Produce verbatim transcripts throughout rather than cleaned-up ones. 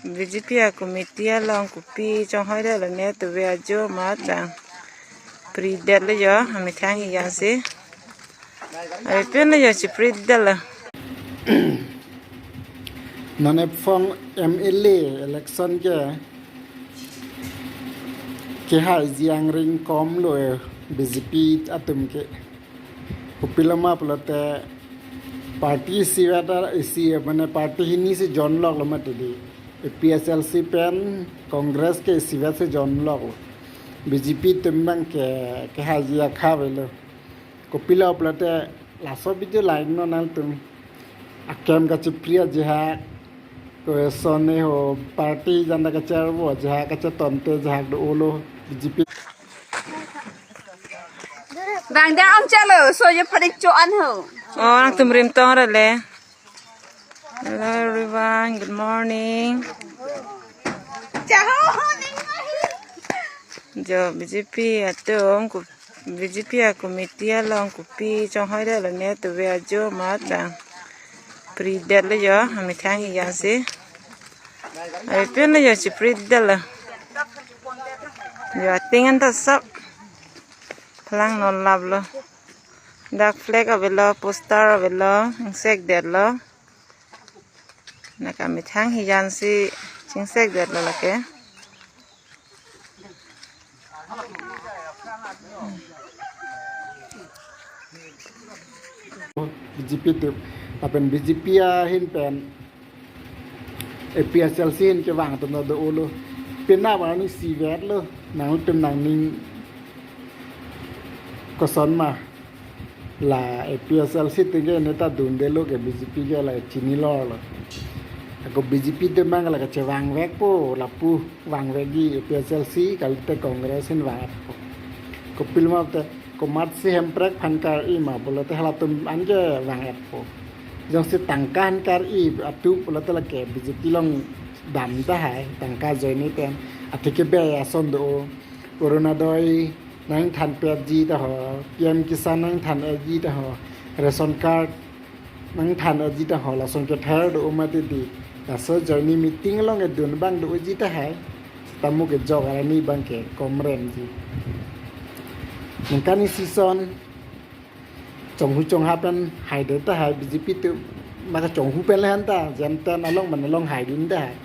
B J P a committee along kopi chonghoi det lo ne tuve ajo ma chang. Pri det lo jo, amethang hijan si. Ave pen lo jo, chipri det lo. Non ephong M L A election ke, kehaiji angring kom lo, eh, B J P atum ke. Kopilo ma pulote party isivet, isi, mane party hini si jonlok lo mati di. A P H L C pen Congress ke isivet si jonlok lo. B J P atum abang ke, kehaiji akha avelo. Kopilo pulote laso video line non nangtum akem kachipri ajahak, ko eson ne ho party janda kacharvo ajahak, kachetonte ajahak do-o lo B J P. Dang dang ang chalo, so ye padik cho an ho. Oh, nangtum rimtong ra le. Hello everyone, good morning. Chaho ho ning. Jo B J P atum ko, B J P a committee along kopi chonghoi det lo ne tuve ajo ma chang. Pri det lo jo, amethang hijan si. Ave pen lo jo, chipri det lo. Jo ating anta sap plang non lap lo. Dak flag avelo, poster avelo, ingsek det lo. Naka methang hijan si chingsek det lo lake. B J P atum, lapen B J P ahin pen A P H L C ahin kevang atum ta do-o lo. Pina warning isivet lo, nangtum nangning koson ma. La A P H L C atum ke ne ta dunde lo ke B J P ke la chinilo lo. Ako B J P atum abang la kachevang vekpo, lapu vang vekji A P H L C, kalite Congress ahin vangpo. Kopilo ma te, komat si Hemprek aphan kar-i ma pulote halatum an kevang-etpo. Jongsi tangka aphan kar-i atum pulote lake B J P along dam tahai, tangka ajoine pen, atheke be ason do-o, Orunodoi nangthan petji ta ho, P M Kisan nangthan-etji ta ho, ration card nangthan-etji ta ho, lason kether do-o mati di. Laso ajoine meeting along kedun abang do-oji tahai. Tamo kejok arni abang ke komremji. Ningkan isi ason chonghu chongha pen haidet tahai B J P atum, maka chonghu pen le han ta, jenten along man along haidun tahai.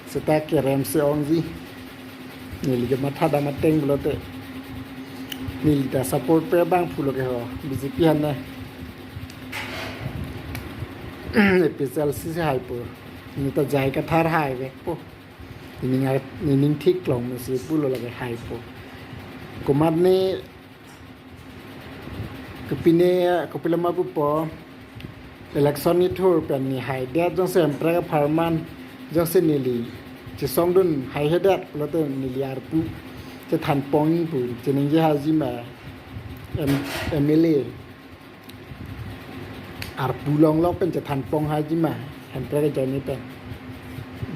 Seta kerem si ongji. Neli ke matha dam ateng pulote, neli ta support pe abang pulo ke ho, B J P aphan ne. A P H L C si haipo. Ne ta J I Kathar hai vekpo. Nening ar-, nening thik long si pulo lake haipo. Komat ne kopine, kopilo ma pupo, election ni thur pen ne haidet, jongsi Hemprek apharman jongsi neli chesongdun haihedet pulote neli arpu chethanpon pu cheningje haji ma M-, M L A arpu longlok pen chethanpon haji ma, Hemprek ajoine pen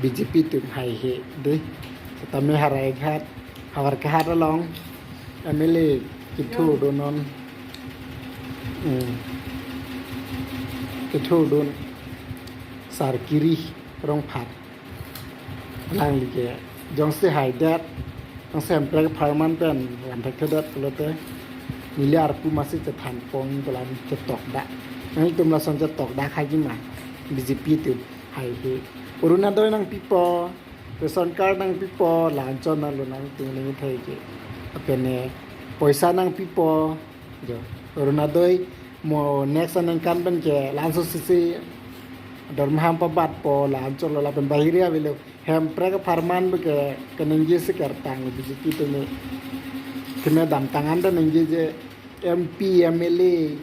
B J P atum haihe de. Setame Howraghat, Howraghat along M L A kethurdun non, hmm, kethurdun Sarkiri Rongphar. Alangli ke jongsi haidet, jongsi Hemprek apharman pen lam thekthedet pulote neli arpu masi chethanpon pu alam chetokdak. Nangtum lason chetokdak haji ma, B J P atum haihe. Orunodoi nangpipo, ration card nangpipo, la-anchot nanglo nangtum ning thai ke. Apene poisa nangpipo, jo, Orunodoi mo next aningkan pen ke la-anchot sisi dormaham pabatpo, la-anchot lo lapen bahiri avelo. Hemprek apharman pu ke keningje si kertang lo B J P atum ne. Keme damtang an ta ningjeje M P, M L A,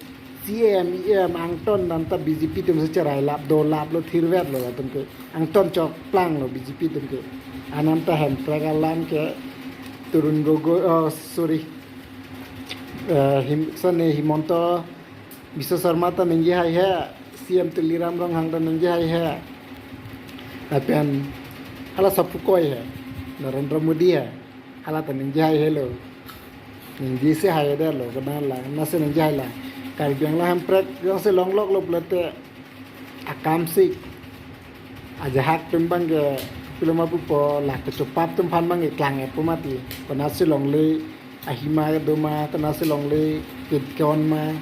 C E M, E M angton nanta B J P atum si cherai lap, dolap lo, thirvet lo latum ke. Angton chokplang lo B J P atum ke. Ananta Hemprek alam ke Tarun Gogoi, oh, sorry. Eh, Him-, sone Himanta Biswa Sarma ta ningje haihe, C M Tuliram Ronghang ta ningje haihe. Lapen hala sapu koi he, Narendra Modi he. Hala ta ningje haihe lo. Ningje si haidet lo, kadang la, nasi ningje hai la. Karbi Anglong Hemprek jongsi longlok lo pulote akam si ajahak atum abang ke Pilo ma pupo, la kechopap atum aphan abang keklang-etpo mati. Konatsi longle ahima do ma, konatsi longle kekon ma,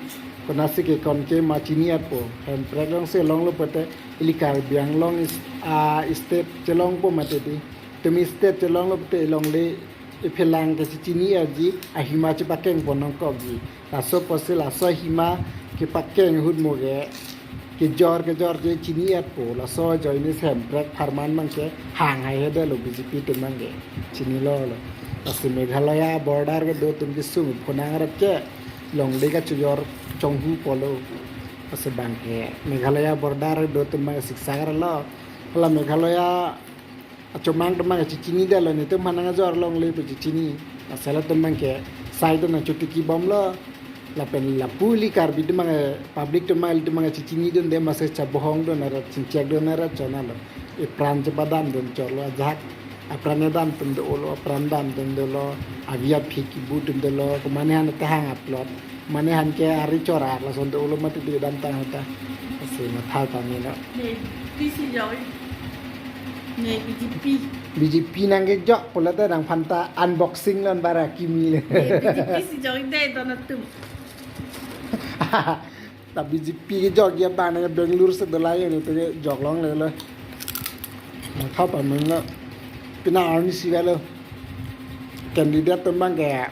konatsi kekon ke ma chini-etpo. Hemprek alongsi longlo pute ili Karbi Anglong is, a, state chelongpo mati ti. Tumi state chelonglo pute longle ephelang kachechini aji ahima chepakeng pon nangkokji. Laso apotsi laso ahima kepakeng ahut mo ke kejor kejor je chini-etpo, laso ajoine Hemprek apharman abang ke hang haihedetlo B J P atum abang ke. Chinilo lo. Lasi Meghalaya border kedo atum kesung phonang rat ke longle kachojor chonghu pulo. Lasi abang ke Meghalaya border kedo atum abang siksak lo. Hala Meghalaya achomang atum abang chechinidetlo, netum aphan nangkejor longle pu chechini. Lasi latum abang ke side nangchotiki bomlo. Lapen lapu ili Karbi atum abang, public atum abang, ilitum abang chechinidunde, masi chabohongdun arat, chingchekdun arat chonalo. Epran chepadamdun chotlo, ajahak apran kedam atum dolo, apran dam atum dolo, avi aphi kibu atum dolo, komatne aphan tahang upload, mane aphan ke ari chora, lason dolo mati di damtang hata. Lasi matha tame lo. Ne, P C joy. Ne, B J P. B J P nangkejok pulote nangphan ta unboxing lon bara kimi le. Ne, B J P si joy de don atum. Ta B J P kejok ya bang nang Bangalore si dolai ne te jok longle lo. Matha pame lo. Pina arni si lo. Candidate atum abang ke,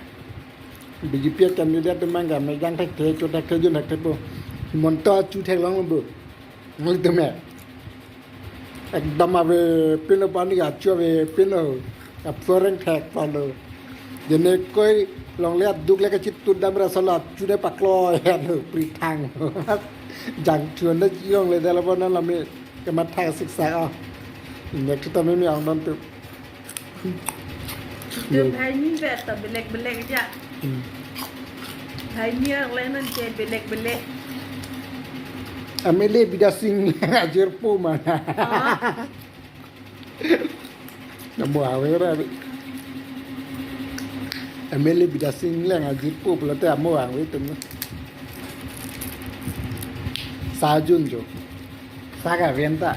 B J P candidate atum abang ke mejang thekthe, cho thekthe, jun thekthepo. Himanta achu theklonglo bo. Nangli tame. Ekdom avepinlo, pani achu avepinlo. Apsoreng thek palo. Jene koi longle aduk le kachitut damra sala achu ne paklo ya lo prithang. Jangchun da jiyong le dala bona lami kematha siksak a. Next time mi ang don tu. Itu bhai ni vet ta belek belek aja. Hmm. Bhai ni arlenan ke belek belek. M L A Bidya Sing ajirpo mana. Ah. Amo ave ra. M L A Bidya Sing le ajirpo pulote amo ave atum. Sajun jo. Saka venta.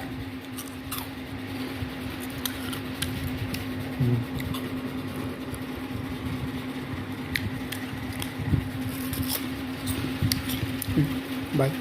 Hmm. Hmm. Bye.